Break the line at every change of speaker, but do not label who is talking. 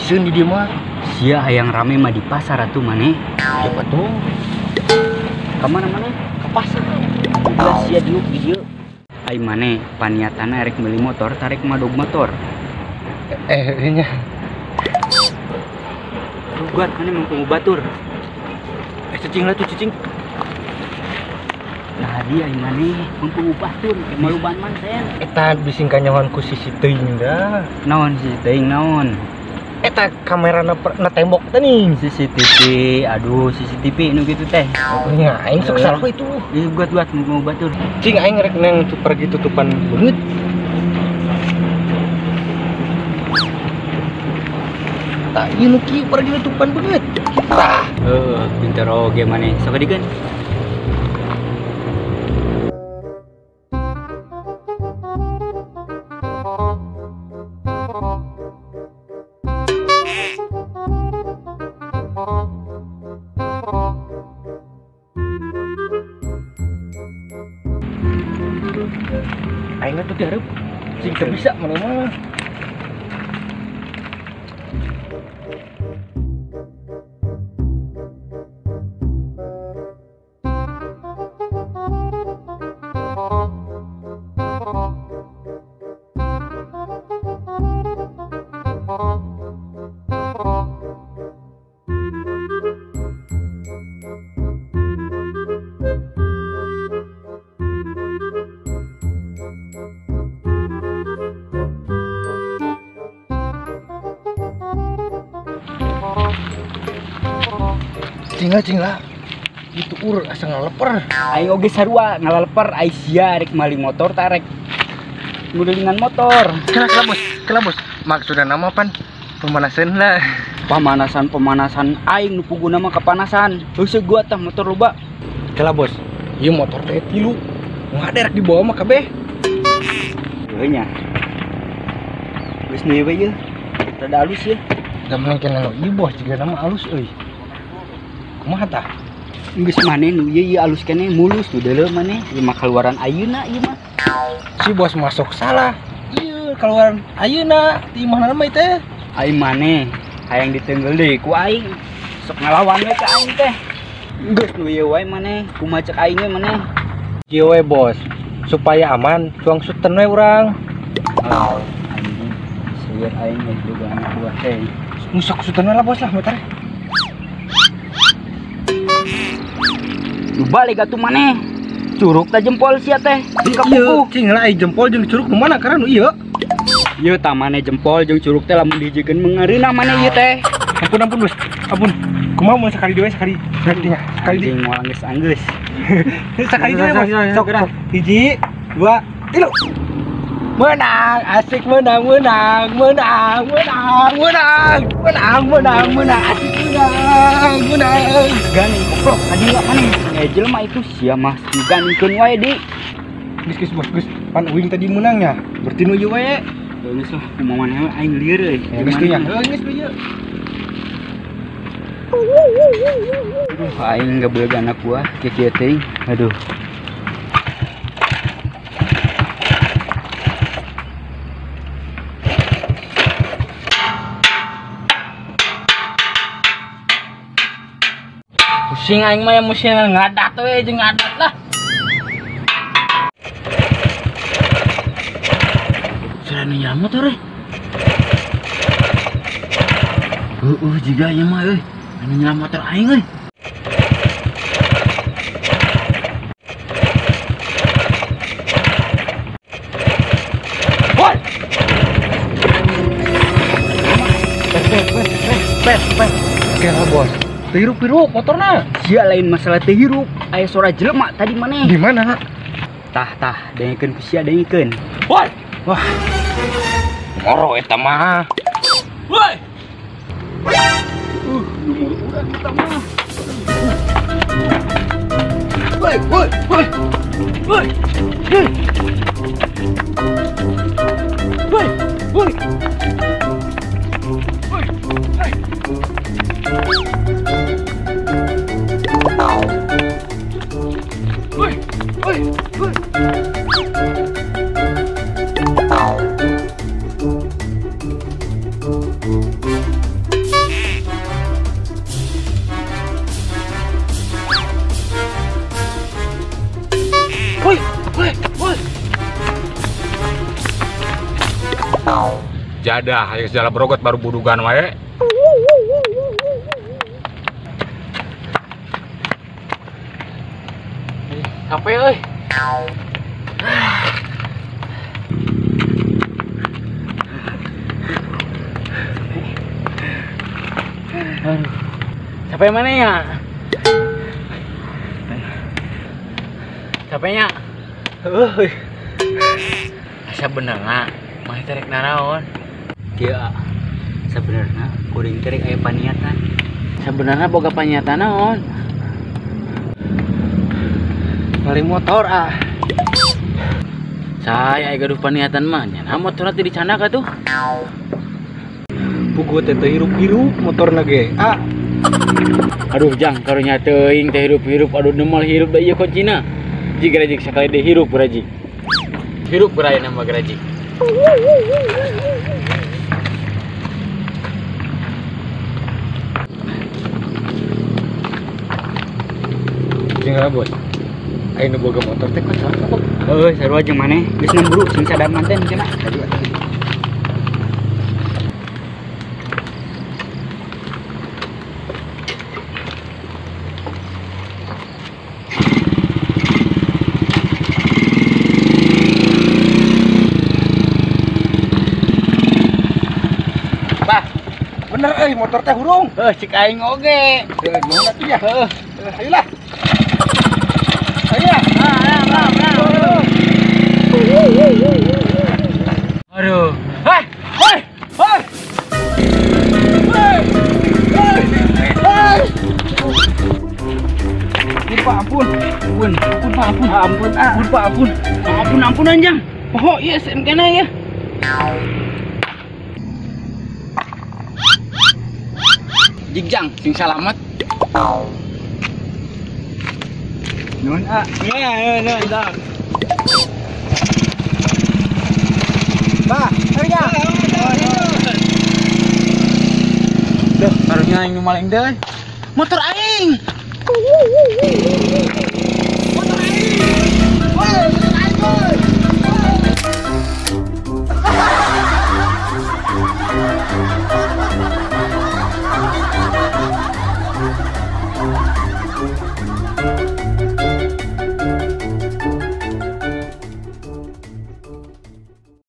Di dia mah
sia hayang rame mah di pasar atuh maneh.
Ya atuh.
Ka mana maneh?
Ka pasar.
Ulah sia diuk di dieu. Ai maneh paniatana rek meuli motor tarik madog motor.
Nya.
Rugat maneh mangkung batur.
Cicing lah tuh cicing.
Nah dia ai maneh mangkung batur maluban manten.
Eta bising kanyawan ku sisi teuing dah.
Naon sisi teuing naon?
Eta kamera na tembok teh nih
CCTV, aduh CCTV nu gitu teh.
Nya aing sok salah itu.
Ieu buat-buat mau batur.
Cing aing rek neng pergi tutupan beungeut. Tah ieu nu kieu pergi tutupan beungeut. Tah.
Heuh, pinter oge maneh. Sok dikeun.
Aing tuh dihareup sing teu bisa maneh mah. Cinglah itu ur asa ngaleper.
Aing oge sarua ngalaleper ai sia rek maling motor tarek ngulingan motor.
Kela bos, kela bos. Maksudna nama pan pemanasan lah.
Pemanasan aing nu puguna mah kepanasan. Heuseut gua tah motor loba.
Kela bos, ieu motor teh tilu. Ngaderek dibawa mah kabeh.
Heuh nya. Geus nu ieu we ieu. Rada alus ieu.
Da mending kena nu ieu bos jiga nama alus euy. Kumaha tah?
Geus maneh nu ieu ieu alus keneh mulus tuh deuleu maneh. Ieu mah kaluaran ayeuna ieu mah.
Si bos masuk salah. Ieu kaluaran ayeuna ti imahna mah teh.
Ai maneh hayang ditenggel deui ku aing. Sok ngalawan we ka aing teh. Geus nu ieu wae maneh, kumaha cek aing we maneh.
Ieu we bos, supaya aman cuang suten we urang.
Oh, anjing. Seueur aing we juga anak buah teh.
Sok suten we lah bos lah motor.
Nu balik atuh maneh. Curug ta jempol sia teh. Jeung kapukuh.
Cing lah ai jempol jeung curug nu mana karena nu ieu.
Ieu tah maneh jempol jeung curug teh lamun dihijikeun mengereunah maneh ieu teh.
Ampun ampun bos. Ampun. Kumaha mun sekali deui sekali. Sekali nya. Sekali deui
moal geus anggeus.
Sekali deui bos. Sok 1 2 3. Menang, asik menang, menang, menang, menang, menang, menang, menang, menang, asik menang, menang.
Gani, goblok, tadi nggak mana? Jelema itu sia mah ganikeun wae di.
Geus geus bos, geus pan uing tadi menangnya. Berarti nu ieu wae.
Geus lah, kumaha maneh we aing lieur euy.
Geus nya, geus ieu.
Aduh, aing gabeug anak buah kieu-kieu teuing. Aduh.
Pusing aing mah yang mesti ngadat we jeung ngadat lah. Sudah nu nyaman motor euy. Heueuh jiga ieu mah euy. Anu nyelam motor aing euy.
Teu hirup-hirup motorna.
Sia lain masalah teu hirup, aya suara jelema tadi maneh.
Di mana?
Tah tah, dengekeun ku sia dengekeun.
Woi. Wah. Moro eta mah. Woi.
Lumur urang eta mah.
Woi, woi, woi. Woi. Woi, woi. Woi, woi. Woi, woi, woi. Woi, woi, woi.
Jadah, ayo sejalan berogot baru budugan wae.
Capek euy. Aduh. Capek mana ya? Capeknya?
Heuh.
Asa bener na, mah tarik naraon.
Kieu sebenarnya kuring teh aya paniatan.
Sebenarnya boga paniatan naon?
Paling motor ah.
Saya aya gaduh paniatan mah, nya motorna teh dicandak atuh.
Pugu teh teu hirup-hirup motorna ge. Ah.
Aduh jang karunya teuing teh hirup-hirup, aduh nemal hirup da ieu kuncina. Jig rajik sakali deui hirup rajik. Hirup beraya nama gerajik.
Jeung bos. Ayo nu boga motor teh kok salah kok.
Heuh, sarua jeung maneh geus nemburu sing sadar manten cenah.
Tadi atuh.
Bah, bener euy motor teh hurung.
Heuh, cik aing oge.
Heuh, nuhun atuh ya. Heuh, ayolah. Ayo.
Aduh.
Hei, hei, hei. Hei. Hei. Hei. Ampun Pak, ampun. Ampun, ampun Pak, ampun.
Ampun,
ampun Pak, ampun.
Ampun, ampun anjang. Oh, iya SMK-na ya.
Jigjang sing salamet.
Nuhun ah.
Ya, nuhun, nuhun.
Bah, ayo.
Duh, karunya aing nu maling deui. Motor aing.